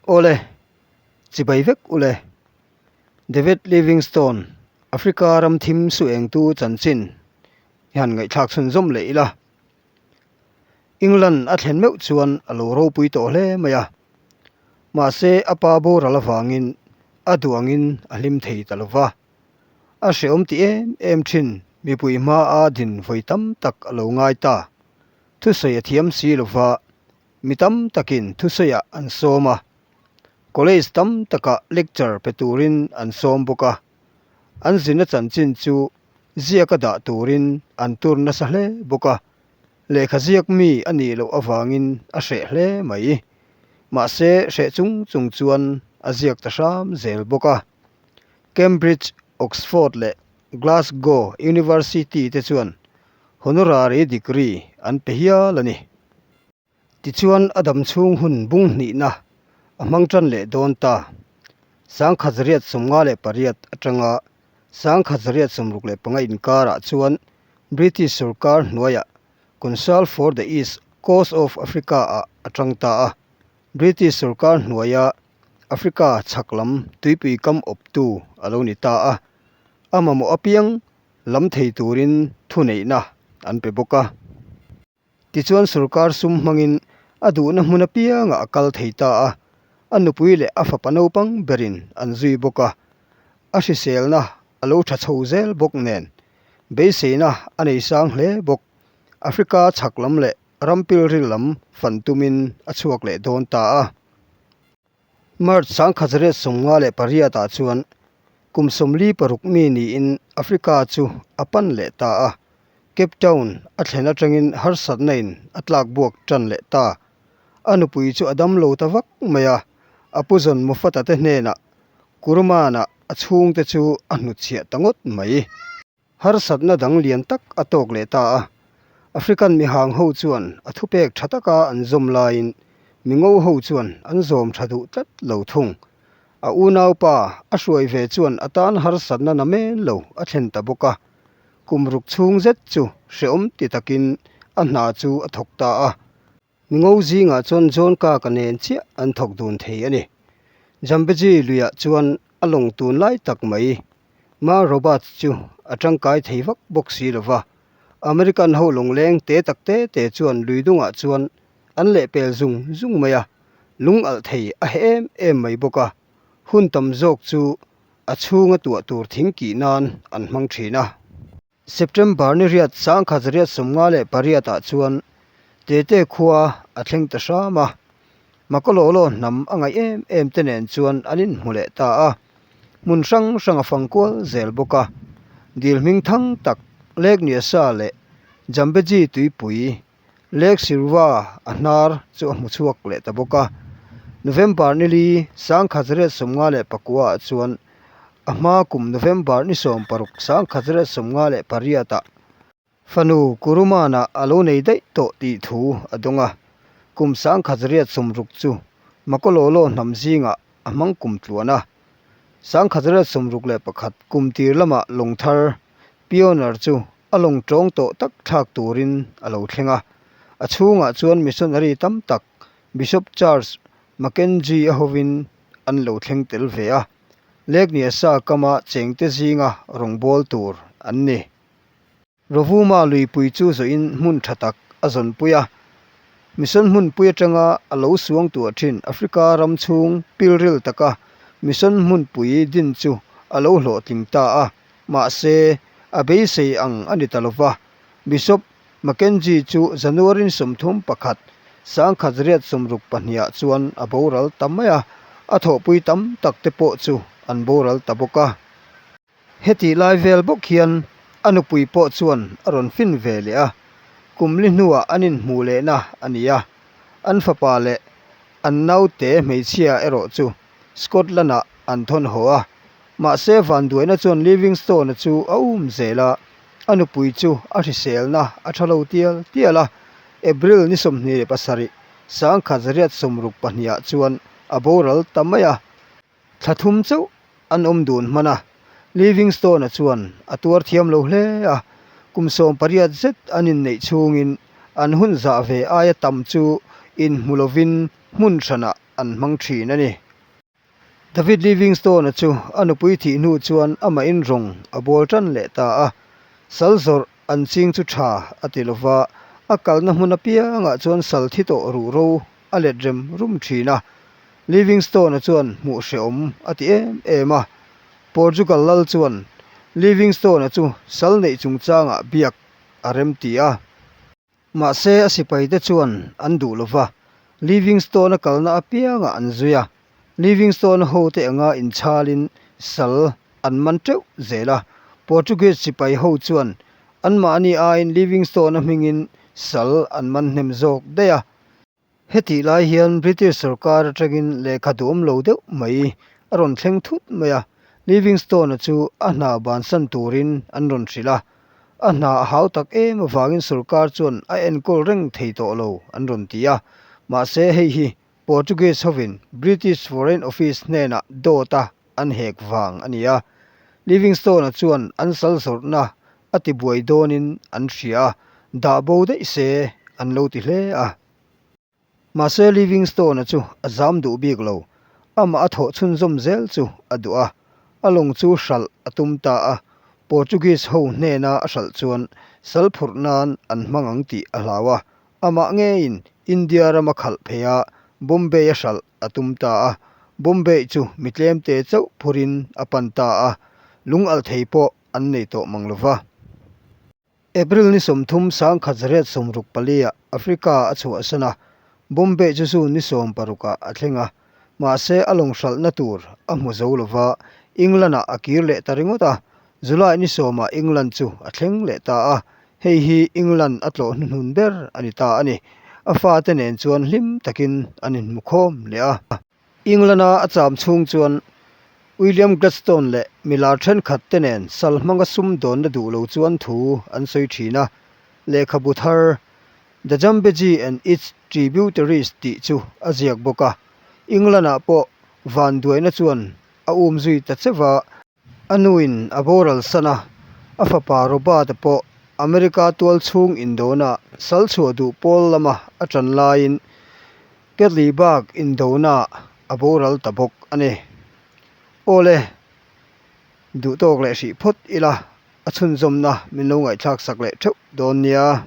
Awle, chibai vek ule. David Livingstone, Africa ram thim su engtu chanchin i han ngaihthlak chhunzawm leh ila. England a thlen meuh chuan a lo ropui tawh hle mai a. Mahse a pa boral avangin a duh angin a hlim thei ta lo va. A hrehawm ti em em thin mipui hmaa din vawi tam tak a lo ngai ta. Thusawi a thiam si lo va, mi tam takin thusawiah an sawm a. College tam takah lecture pe turin an sawm bawk a. An zirna chanchin chu ziaka dah turin an tur nasa hle bawk a, lehkha ziak mi a nih loh avangin a hreh hle mai. Mahse hreh chung chung chuan a ziak ta hram zel bawk a. Cambridge, Oxford leh Glasgow University te chuan honorary degree an pe hial a ni. Tichuan a dam chhung hun bung hnihna a hmang tan leh dawn ta. 1858 atanga 1865 inkarah chuan British sorkar hnuaiah Consul for the East Coast of Africa-ah a tang ta a. British sorkar hnuaia Africa chhak lam tuipui kam awptu a lo ni ta a. A mamawh apiang lam thei turin thuneihna an pe bawk a. Tichuan sorkar sum hmangin a duhna hmun apiangah a kal thei ta a, a nupui leh a fapa naupang berin an zui bawk a, a hriselna a lo tha chho zel bawk nen beiseina a nei sang hle bawk. Africa chhak lam leh ram pilril lam fan tumin a chhuak leh dawn ta a. March 1858 ah chuan kum 46 mi niin Africa chu a pan leh ta a, Cape Town a thlen atangin harsatna in a tlak buak tan leh ta. A nupui chu a dam lo ta vak mai a, a pu zawn Moffat-a te hnenah Kuruman-ah a chhungte chu a hnutchhiah ta ngawt mai. Harsatna dang lian tak a tawk leh ta a. African mihang ho chuan a thupek tha taka an zawm laiin mingo ho chuan an zawm tha duh tlat lo thung. A unaupa a hruai ve chuan a tan harsatna na men lo a thlen ta bawk a. Kum ruk chhung zet chu hrehawm ti takin a hna chu a thawk ta a. Mingo zingah chuan John Kaka nen chiah an thawk dun thei a ni. Zambezi luiah chuan a lawng tun lai tak mai. Ma Roberts chu a tangkai thei vak bawk si lo va, American ho lawngleng te tak te te chuan lui dungah chuan an lehpel zung zung mai a, lung alh thei a heh em em mai bawk a, hun tam zawk chu a chhunga tuah tur thing kih nan an hmang thin a. September ni riat 1858 ah chuan Tete khua a thleng ta hram a, Makololo hnam a ngaih em em te nen chuan an inhmu leh ta a, hmun hrang hrang a fang kual zel bawk a, dil hming thang tak Lake Nyasa leh Zambezi tuipui Lake Sirwa a hnar chu a hmu chhuak leh ta bawk a. November ni li 1854 ah chuan A hma kum November ni 16 1958 ah fanu Kurumana a lo nei daih tawh tih thu a dawng a, kum 1960 chu Makololo hnam zingah a hmang kum tluan a. 1961 kum tir lamah lawng thar Pioneer chu a lawng tawng tawh tak thlak turin a lo thleng a, a chhungah chuan missionary tam tak Bishop Charles Mackenzie a hovin an lo thleng tel ve a. Lekniasa kama chengte zinga rawngbâwl tur an ni. Rovuma luipui chu zawhin hmun tha tak a zawnpui a. Mission hmunpui atanga a lo suang tuah thin Africa ram chhung pilril taka mission hmunpui din chu a lo hlawhtling ta a, mahse, a beisei ang a ni ta lo va. Bishop Mackenzie chu January 31, 1862 ah chuan a boral ta mai a, a thawhpui tam tak te pawh chu an boral ta bawk a. Hetih lai vel bawk hian a nupui pawh chuan a rawn fin ve leh a, kum li hnuah an inhmuh lehna a ni a, an fapa leh an naute hmeichhia erawh chu Scotland-ah an thawn haw a, mahse vanduaina chuan Livingstone-a chu a um zel a, a nupui chu a hriselna a tha lo tial tial a, April ni 27, 1962 ah chuan a boral ta mai a, thla thum chauh an awm dun hman a, Livingstone-a chuan a tuar thiam lo hle a, kum 18 zet an inneih chhungin an hun zah ve aia tam chu inhmu lovin hmun hranah. an hmang thin a ni. David Livingstone-a chu a nupui thih hnu chuan amahin rawng a bawl tan leh ta a. Sal zawrh an ching chu tha a ti lova, a kalna hmun apiangah chuan sal thi tawh ruh ro a let rem rum thin a. Livingstone-a chuan hmuh hrehawm a ti em em a. Portugal lal chuan Livingstone-a chu sal neih chungchangah biak a remti a. Mahse, a sipaite chuan an duh lo va, Livingstone-a kalna apiangah an zui a. Livingstone-a hote anga inchhalin sal an man teuh zel a. Portuguese sipai ho chuan anmahni aiin Livingstone-a hmingin sal an man hnem zawk daih a. Hetih lai hian British sorkar atangin lehkha duhawm lo deuh mai a rawn thleng thut mai a, Livingstone-a chu a hna bansan turin an rawn hrilh a. A hna a hau tak em avangin sorkar chuan a enkawl reng thei tawh lo an rawn ti a. Mahse hei hi Portuguese hovin British Foreign Office hnenah dawt-a an hek vang a ni a. Livingstone-a chuan an sal zawrhna a tibuai dawnin an hria a, dah bo daih se an lo ti hle a. Mahse Livingstone-a chu a zam duh bik lo, amah a thawh chhunzawm zel chu a duh a, a lawng chu hralh a tum ta a, Portuguese ho hnena a hralh chuan sal phurh nan an hmang ang tih a hlau a, amah ngeiin India rama khalh phei a, Bombay a hralh a tum ta a, Bombay chu mi tlemte chauh phurin a pan ta a, lung alh thei pawh an nei tawh mang lo va. April ni 30 1964 ah Africa a chhuahsan a, Bombay chu June ni 16 ah a thleng a, mahse a lawng hralhna tur a hmu zo lo va, England ah a kir leh ta ringawt a, July ni 10 ah England chu a thleng leh ta a, hei hi England a tlawh hnuhnun ber a ni ta a ni. A fate nen chuan hlim takin an inhmukhawm leh a. England-a a cham chhung chuan William Gladstone leh milar thenkhat te nen sal hmanga sum dawnna duh lo chuan thu an sawi thin a, lehkhabu thar The Zambezi and Its Tributaries tih chu a ziak bawk a. England-ah pawh vanduaina chuan a um zui ta che va. A nuin a boral san a, a fapa Robert-a pawh America tual chhung indona sal chhuah duh pawl lama a tan laiin Ketli bak indona a boral ta bawk a ni. Awle, duh tawk leh hrih phawt ila, a chhunzawmna min lo ngaihthlak sak leh theuh dawn nia.